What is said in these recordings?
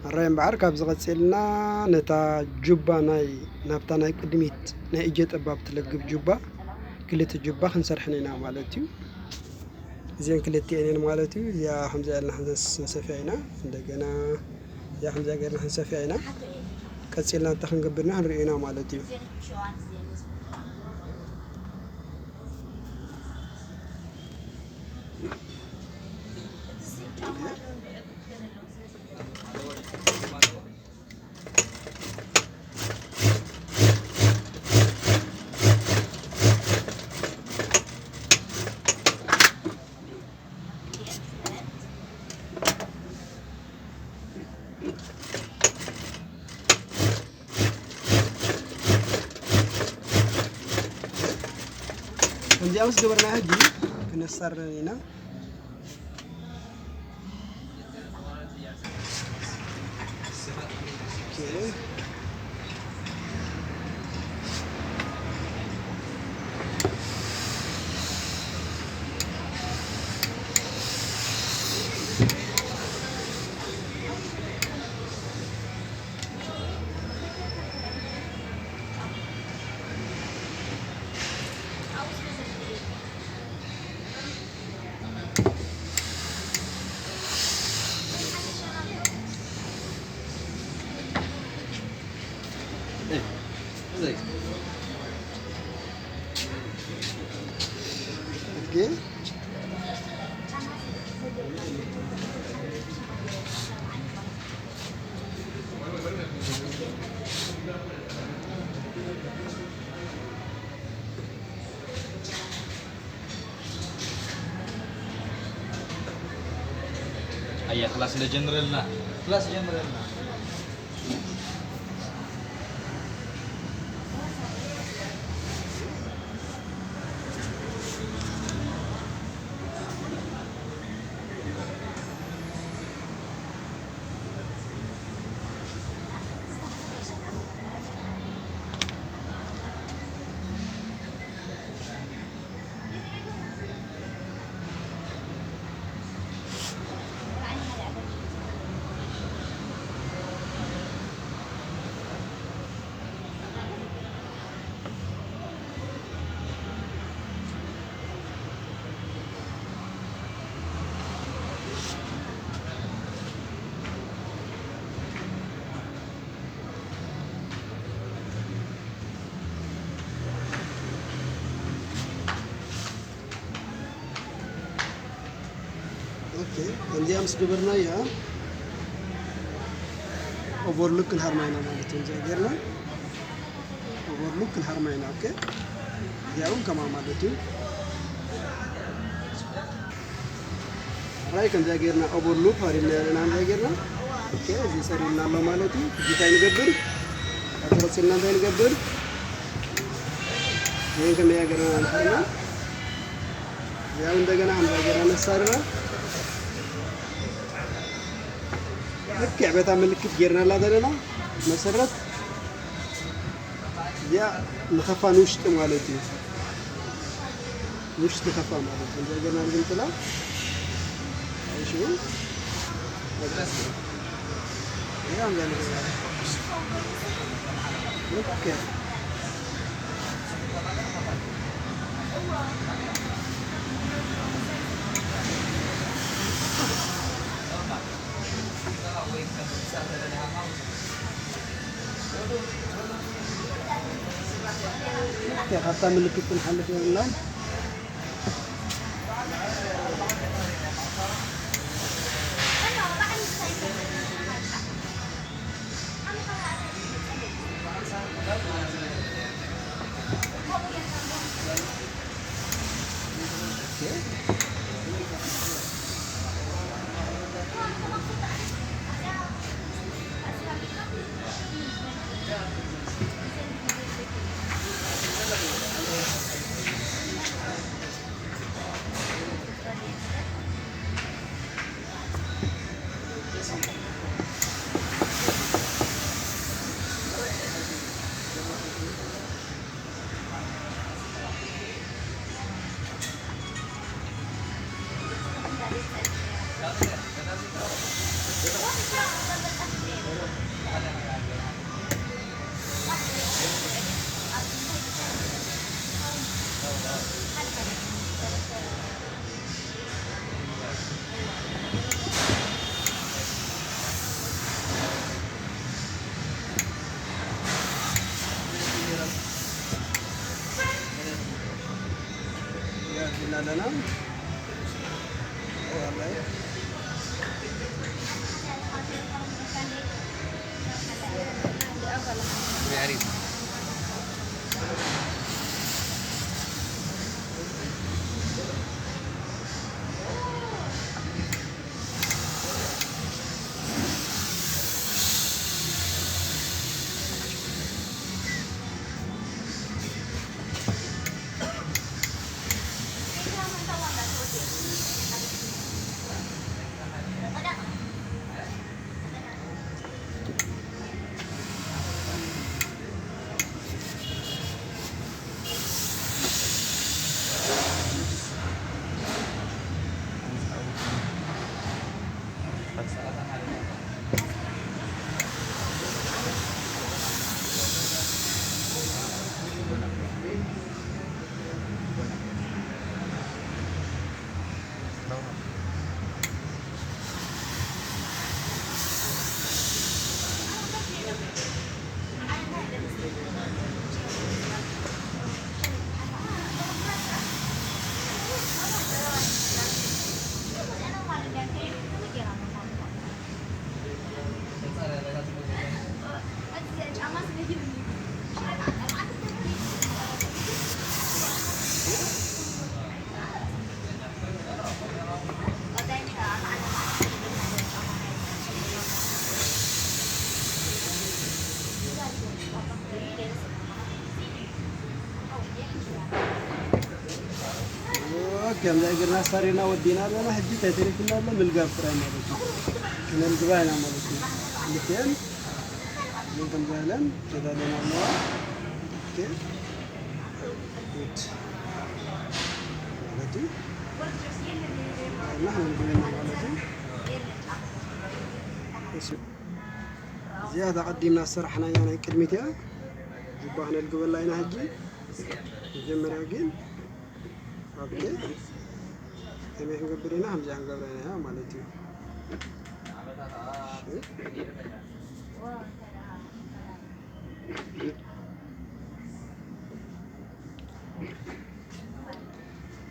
ኣራይ እምበኣር፣ ካብዚ ቀጺልና ነታ ጁባ ናይ፣ ናብታ ናይ ቅድሚት ናይ እጀ ጠባብ ትለግብ ጁባ፣ ክልተ ጁባ ክንሰርሐን ኢና ማለት እዩ። እዚአን ክልቲአን እየን ማለት እዩ። እዚኣ ከምዚኣ ኢልና ክንሰፍያ ኢና። እንደገና እዚኣ ከምዚኣ ጌርና ክንሰፍያ ኢና። ቀጺልና እንታይ ክንገብር ኢና ክንሪኦ ኢና ማለት እዩ። ከምዚኣ ምስ ገበርና ሕጂ ክነሳርረን ኢና። ኦኬ። ኣያ ክላስ ለጀምረልና፣ ክላስ ጀምረልና። ኦኬ፣ ከምዚኣ ምስ ገበርናያ ኦቨርሉክ ክንሃርማ ኢና ማለት እዩ። ከምዚኣ ጌርና ኦቨርሉክ ክንሃርማ ኢና። ኦኬ፣ እዚኣ እውን ከማ ማለት እዩ። ራይ ከምዚኣ ጌርና ኦቨርሉክ ሃሪምና ኣለና። ከምዚኣ ጌርና፣ ኦኬ፣ እዚ ጸሪልና ኣሎ ማለት እዩ። ሕጂ እንታይ ንገብር? ካብዚ ቀጺልና እንታይ ንገብር? ይህን ከመያ ጌርና ንሓርማ። ያው እንደገና ከምዚኣ ጌርና ነሳርራ። ልክዕ በታ ምልክት ጌርናላ ዘለና መሰረት እዚኣ ንኸፋ ንውሽጢ ማለት እዩ። ንውሽጢ ከፋ ማለት እዩ። ከምዚኣ ጌርና ንግምጥላ። እሺ። በቃ። እዚኣ ከምዚኣ ንገብራ። ልክዕ። ካብታ ምልክት ክንሓልፍ የብልናን። ሰላም። ከምዚ እግርና ኣሳሪርና ወዲና ኣለና። ሕጂ እንታይ ተሪፉና ኣሎ? ምልጋብ ጥራይ ማለት እዩ። ክነልግባ ኢና ማለት እዩ። ክልቲአን ምን ከም ዝበለን ተዳልየን ኣለዋ። ኦኬ። ጉድ ማለት እዩ። እና ክንልግብ ኢና ማለት እዩ። እሺ። እዚኣ ተቐዲምና ዝሰራሕናያ ናይ ቅድሚት እያ። ጁባ ክነልግበላ ኢና ሕጂ። መጀመርያ ግን ኦኬ፣ ከመይ ክንገብር ኢና? ከምዚኣ ክንገብራ ኢና ማለት እዩ። እሺ።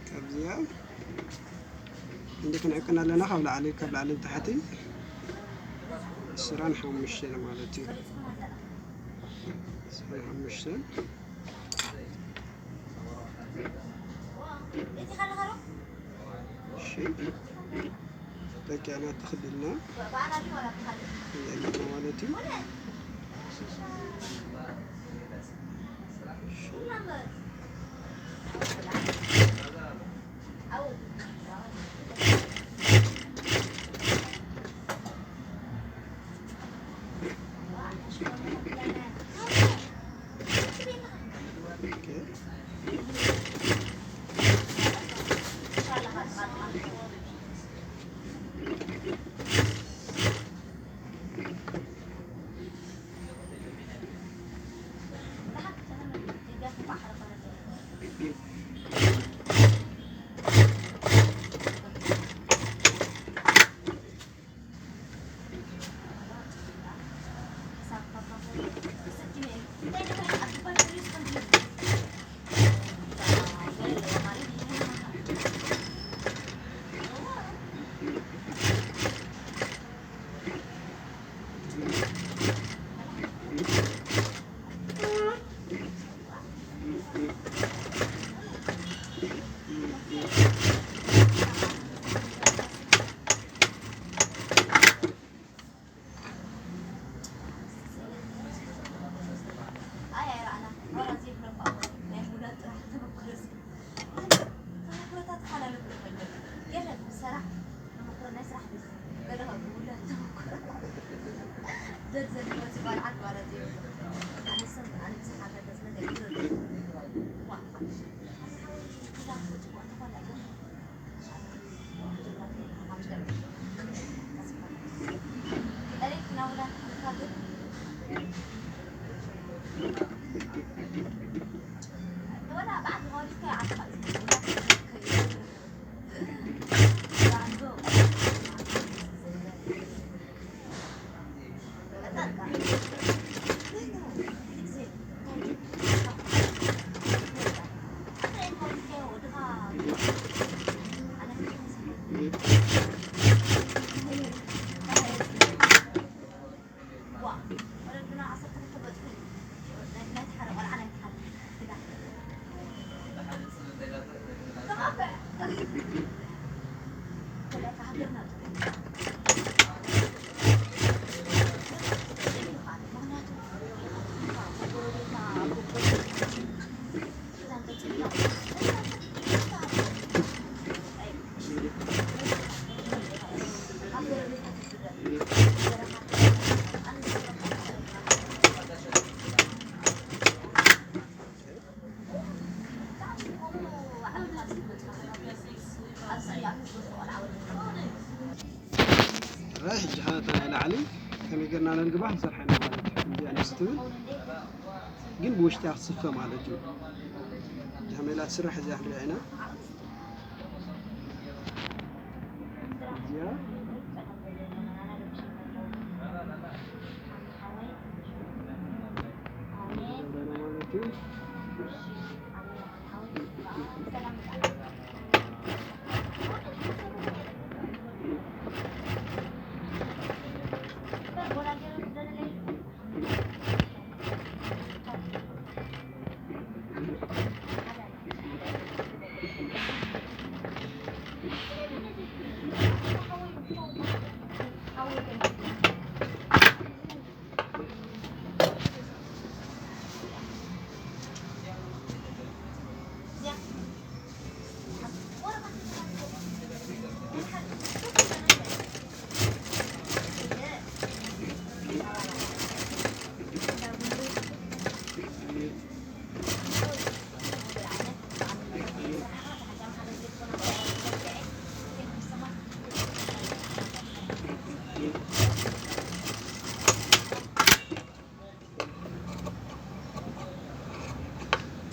ካብዚኣ እንዴት ክንዕቅን ኣለና? ካብ ላዕሊ፣ ካብ ላዕሊ ንታሕቲ ዕስራን ሓሙሽተን ማለት እዩ። ዕስራን ሓሙሽተን። እሺ፣ በቃ፣ ናተኽድልና ማለት እዩ። ላዕሊ ከመይ ጌርና ነልግባ ክንሰርሐና ማለት እዩ። እዚኣ ደስ ትብል ግን ብውሽጢ ክትስፈ ማለት እዩ። እዚኣ ሜላ ትስራሕ እዚኣ ክንሪኣ ኢና። እዚኣ ማለት እዩ።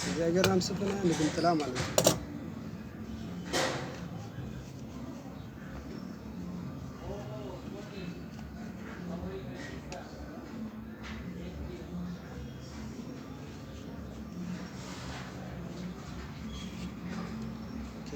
እዚኣ ጌርና ምስ ስፈና ንግምጥላ ማለት እዩ። ኦኬ።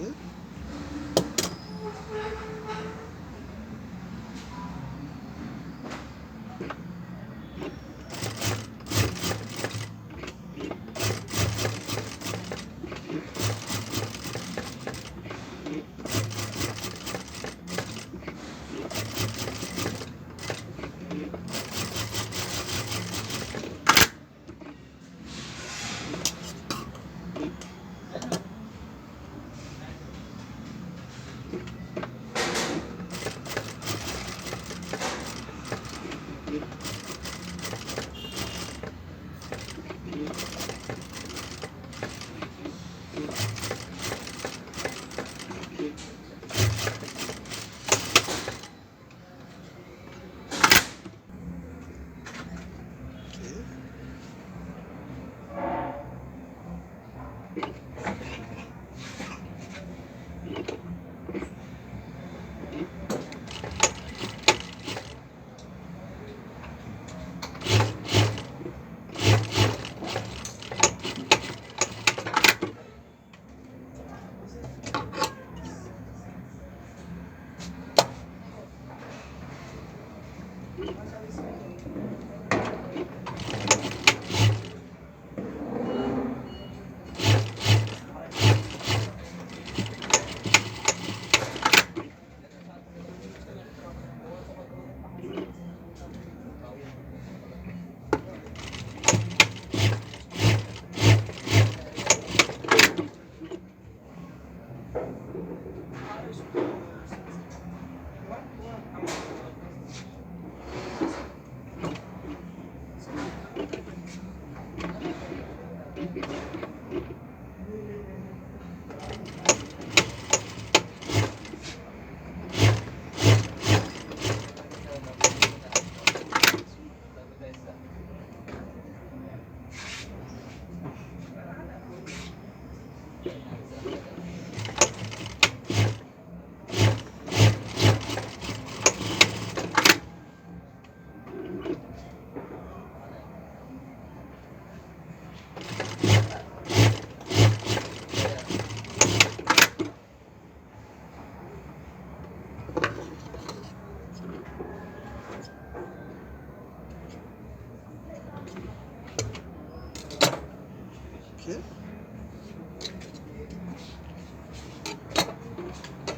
ኦኬ።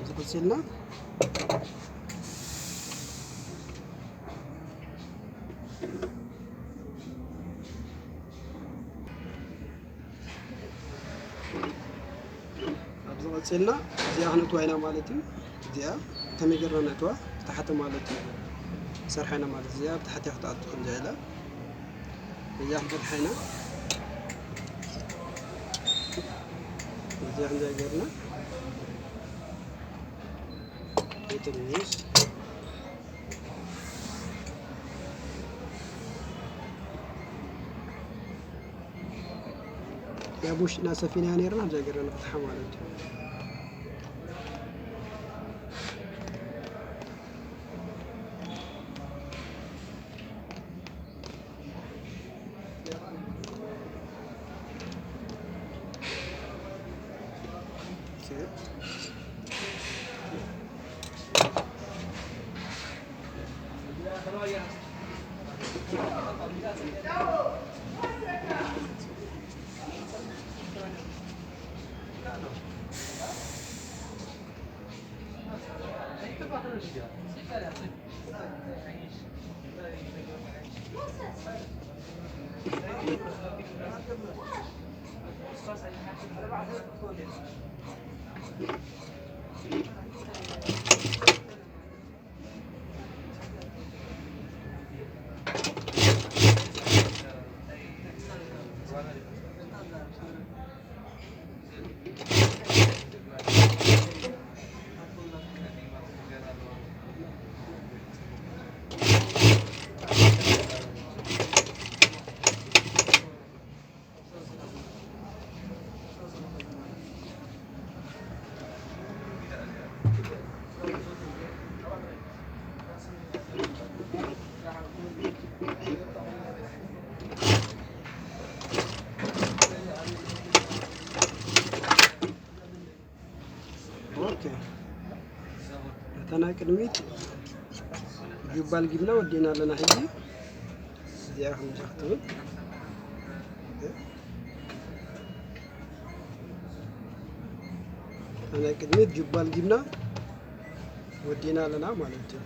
እዚ ቀጺልና ኣብዚ ቀጺልና እዚኣ ክነእትዋ ኢና ማለት እዩ። እዚኣ ከመይ ጌርና ነእትዋ? ብታሕቲ ማለት እዩ። ሰርሓ ኢና ማለት እዚኣ ብታሕቲ ክትኣቱ ከምዚኣ ኢላ እዚኣ ክንፈትሓ ኢና። እዚኣ ከምዚኣ ጌርና ንጥርሙዝ ኣብ ውሽጥና ሰፊና ነርና፣ እዛ ገይርና ንፍትሓ ማለት እዩ። ኦኬ፣ እታ ናይ ቅድሚት ጁባ ኣልጊብና ወዲእና ኣለና። ሕጂ እዚኣ ከምዚ ክትብል፣ እታ ናይ ቅድሚት ጁባ ኣልጊብና ወዲእና ኣለና ማለት እዩ።